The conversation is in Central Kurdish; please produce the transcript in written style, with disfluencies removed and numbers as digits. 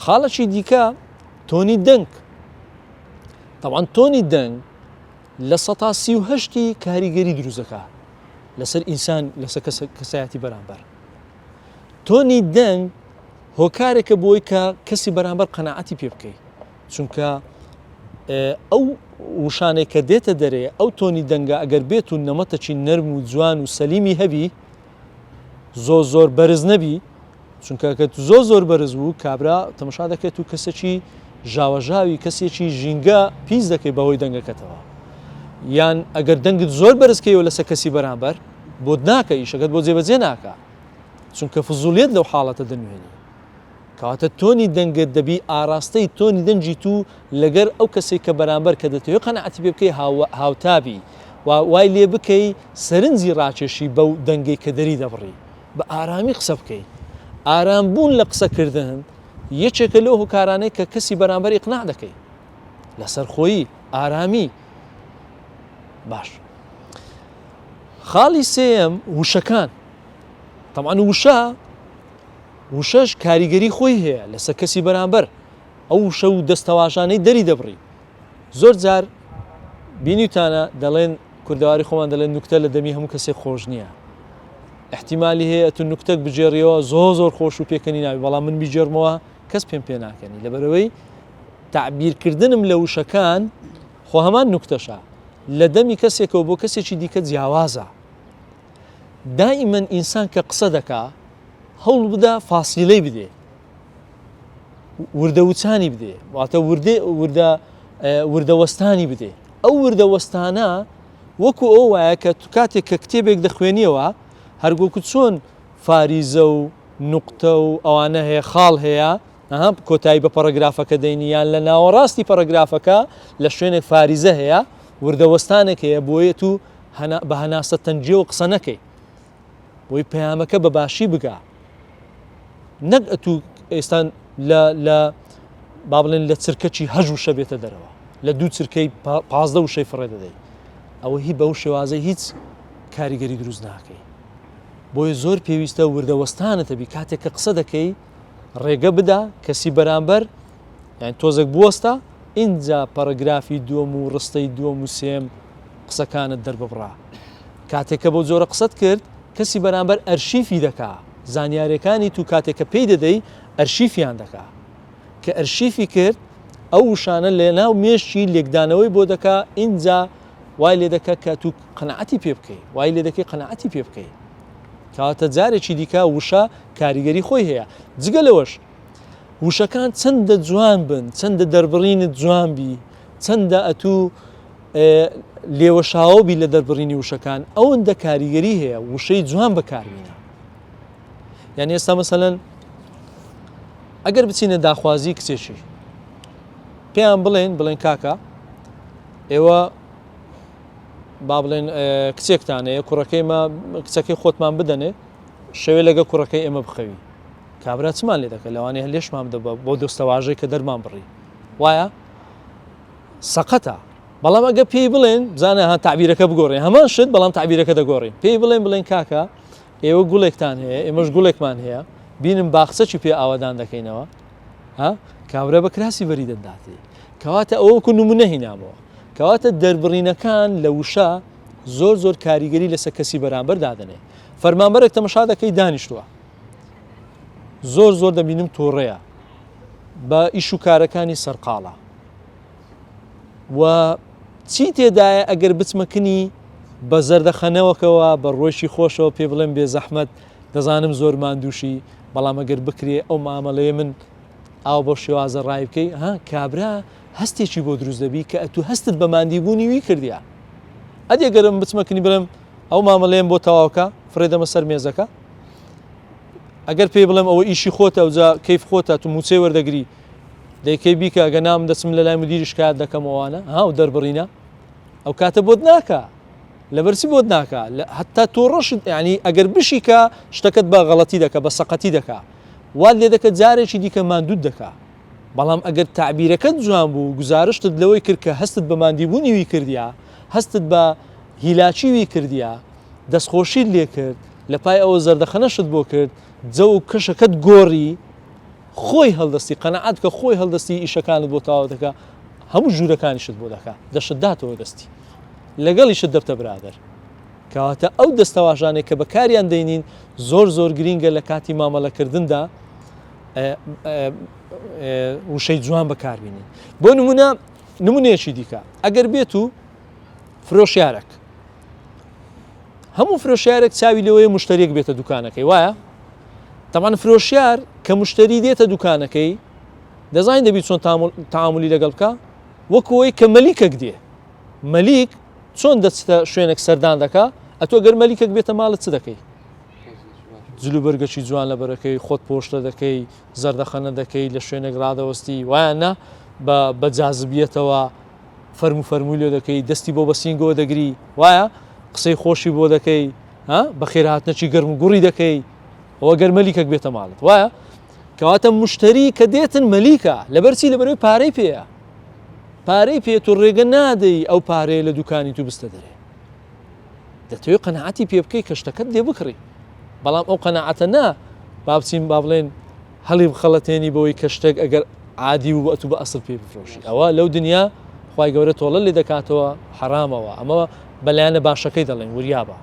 خاڵەکی دیکە تۆنی دەنگ تەوان تۆنی دەنگ 38% ی کاریگەری دروست دەکا لەسەر ئینسان لەسەر کەسایەتی بەرامبەر. تۆنی دەنگ هۆکارێکە بۆی کە کەسی بەرامبەر قەناعەتی پێ بکەی چونکە ئەو وشانەی کە دێتە دەرێ ئەو تۆنی دەنگە ئەگەر بێت و نەمەتەکی نەرم و جوان و سەلیمی هەبی زۆر زۆر بەرز نەبی چونکە کە زۆر زۆر بەرز بوو کابرا تەمەشا دەکرێت و کەسێکی ژاوەژاوی کەسێکی ژینگە پیس دەکەی بەهۆی دەنگەکەتەوە یان ئەگەر دەنگت زۆر بەرزکەیەوە لەسەر کەسی بەرامبەر بۆت ناکە ئیشەکەت بۆ جێبەجێ ناکە چونکە فزولیت لەو حاڵەتە دەنوێنی کەواتە تۆنی دەنگت دەبی ئاراستەی تۆنی دەنگی تو لەگەر ئەو کەسێک کە بەرامبەر کە دەتەوێت قەناعەتی پێ بکەی هاوتابی وای لێ بکەی سەرنجی ڕاکێشی بەو دەنگەی کە دەری دەبڕی بە ئارامی قسە بکەی. ئارام بوون لە قسەکردن یەکێکە لەو هۆکارانەی کە کەسی بەرامبەر ئیقناع دەکەی. لەسەرخۆیی، ئارامی. باش. خاڵی سێیەم وشەکان. تەبعەن وشە وشەش کاریگەری خۆی هەیە لەسەر کەسی بەرامبەر. ئەو وشە و دەستەواژانەی دەری دەبڕی. زۆر جار بینیوتانە دەڵێن کوردەواری خۆمان دەڵێن نوکتە لە دەمی هەموو کەسێک خۆش نییە احتیمالی هەیە تو نوکتەک بگێڕیەوە زۆ زۆر خۆش و پێکەنی ناوی بەڵام من بیگێڕمەوە کەس پێم پێ ناکەنی لەبەرەوەی تعبیرکردنم لە وشەکان خۆ هەمان نوکتەشە لە دەمی کەسێکەوە بۆ کەسێکی دیکە جیاوازە دائیمەن ئینسان کە قسە دەکا هەوڵ بدە فاسیلەی بدێ وردە وچانی بدێ واتە وردێ وردە وردە وەستانی بدێ ئەو وردە وەستانە وەکو ئەو وایە کە تو کاتێک کە کتێبێک دەخوێنیەوە هەرگۆکو چۆن فاریزە و نوقتە و ئەوانە هەیە خاڵ هەیە ئەها کۆتایی بە پەڕەگرافەکە دەینی یان لە ناوەڕاستی پەڕەگرافەکە لە شوێنێک فاریزە هەیە وردە وەستانێک هەیە بۆیە تو بە هەناسە تەنگیەوە قسە نەکەی بۆی پەیامەکە بە باشی بگا نەک ئەتوو ئێستا لە لە با بڵێن لە چرکەکی هەژ وشە بێتە دەرەوە لە دوو چرکەی پازدە وشەی فڕێ دەدەی ئەوە هی بەو شێوازە هیچ کاریگەری دروست ناکەی بۆیە زۆر پێویستە وردەوەستانت هەبی کاتێک کە قسە دەکەی ڕێگە بدە کەسی بەرامبەر یان تۆزێک بوەستە ئینجا پەڕگرافی دووەم و ڕستەی دووەم و سێم قسەکانت دەرببڕە کاتێک کە بەو جۆرە قسەت کرد کەسی بەرامبەر ئەرشیفی دەکا زانیارەکانی تو کاتێک کە پێی دەدەی ئەرشیفیان دەکا کە ئەرشیفی کرد ئەو وشانە لەناو مێشکی لێکدانەوەی بۆ دەکا ئینجا وای لێ دەکا کە تو قەناعەتی پێ بکەی وای لێ دەکەی قەناعەتی پێ بکەی کەواتە جارێکی دیکە وشە کاریگەری خۆی هەیە جگە لەوەش وشەکان چەندە جوان بن چەندە دەربڕینت جوان بی چەندە ئەتوو لێوەشاوە بی لە دەربڕینی وشەکان ئەوەندە کاریگەری هەیە وشەی جوان بەکاربینە یعنی ئێستا مەسەلەن ئەگەر بچینە داخوازی کچێکی پێیان بڵێن بڵێن کاکە ئێوە با بڵێن کچێکتان هەیە کوڕەکەی مە کچەکەی خۆتمان بدەنێ شەوێ لەگە کوڕەکەی ئێمە بخەوی کابرا چمان لێ دەکە لەوانەیە لێشمان بدە بۆ دۆستەواژەی کە دەرمان بڕی وایە سەقەتە بەڵام ئەگە پێی بڵێن بزانە ها تعبیرەکە بگۆڕێن هەمان شت بەڵام تعبیرەکە دەگۆڕین پێی بڵێن بڵێن کاکە ئێوە گوڵێکتان هەیە ئێمەش گوڵێکمان هەیە بینم باخچەکی پێ ئاوادان دەکەینەوە ها کابرا بە کراسی بەری دەداتێ کەواتە ئەوە وەکو نمونە هینامەوە کەواتە دەربڕینەکان لە وشە زۆر زۆر کاریگەری لەسەر کەسی بەرامبەر دادەنێ فەرمانبەرێک تەمەشا دەکەی دانیشتووە زۆر زۆر دەبینم تووڕەیە بە ئیش و کارەکانی سەرقاڵە و چی تێدایە ئەگەر بچمە کنی بە زەردەخەنەوەکەوە بە ڕۆیشی خۆشەوە پێ بڵێم بێ زەحمەت دەزانم زۆر ماندووشی بەڵام ئەگەر بکرێ ئەو مامەڵەیە من ئاو بەو شێوازە ڕای بکەی ها کابرا هەستێکی بۆ دروست دەبی کە ئەتو هەستت بە ماندیبوونی وی کردیا ئەدی گەرم بچمە کنی بڵێم ئەو مامەڵەیەم بۆ تەواوکە فڕێدەمە سەر مێزەکە ئەگەر پێی بڵێم ئەوە ئیشی خۆتە ئەوجا کەیف خۆتە تو موچەی وەردەگری دەیکەی بیکە ئەگە نام دەچم لە لای مدیری شکایەت دەکەم ئەوانە ها و دەربڕینە ئەو کاتە بۆت ناکا لەبەرچی بۆت ناکا حتا تۆ ڕەشت ینی ئەگەر بشیکە شتەکەت بە غەڵەتی دەکە بە سەقەتی دەکا وات لێ دەکە جارێکی دیکە ماندوت دەکا بەڵام ئەگەر تعبیرەکەت جوان بوو گوزارشتت لەوەی کرد کە هەستت بە ماندیبوونی وی کردیا هەستت بە هیلاکی وی کردیا دەستخۆشیت لێ کرد لە پای ئەوە زەردەخەنەشت بۆ کرد جەو و کەشەکەت گۆڕی. خۆی هەڵدەستی قەنەعات کە خۆی هەڵدەستی ئیشەکانت بۆ تەواو دەکا هەموو ژوورەکانیشت بۆ دەکا دەشت داتەوە دەستی لەگەڵیشت دەبتە برادەر کەواتە ئەو دەستەواژانەی کە بەکاریان دەینین زۆر زۆر گرینگە لە کاتی مامەلەکردندا وشەی جوان بەکاربینین بۆ نمونە نمونەیەکی دیکە ئەگەر بێت و فرۆشیارێک هەموو فرۆشیارێک چاوی لەوەیە مشتریەک بێتە دوکانەکەی وایە تەمان فرۆشیار کە مشتری دێتە دوکانەکەی دەزانین دەبی چۆن تعاملی لەگەڵ بکە وەکەوەی کە مەلیکەک دێ مەلیک چۆن دەچتە شوێنێک سەردان دەکا ئەتۆ گەر مەلیکێک بێتە ماڵت چ دەکەی؟ جلوبەرگەکی جوان لەبەرەکەی خۆت پۆشتە دەکەی زەردەخەنە دەکەی لە شوێنێک ڕادەوەستی وایە نا بە بە جازبیەتەوە فەرمو فەرمووی لێ دەکەی دەستی بۆ بە سینگەوە دەگری وایە قسەی خۆشی بۆ دەکەی ها بەخێرهاتنەکی گەرم و گوڕی دەکەی ئەوە گەر مەلیکەک بێتە ماڵت وایە کەواتە مشتری کە دێتن مەلیکە لەبەرچی لەبەرەوەی پارەی پێیە پارەی پێ تو ڕێگە نادەی ئەو پارەیە لە دوکانی تو بستە دەرێ دەتەوێت قەنەعەتی پێ بکەی کە شتەکەت لێ بکڕی بەڵام ئەو قەنەعەتە نا با بچین با بڵێن هەڵی بخەڵەتێنی بەوەی کە شتێک ئەگەر عادی بوو ئەتوو بە ئەسڵ پێ بفرۆشی ئەوە لەو دنیا خی گەورە تۆڵە لێ دەکاتەوە حرامەوە ئەمە بەلایەنە باشەکەی دەڵێن وریابە.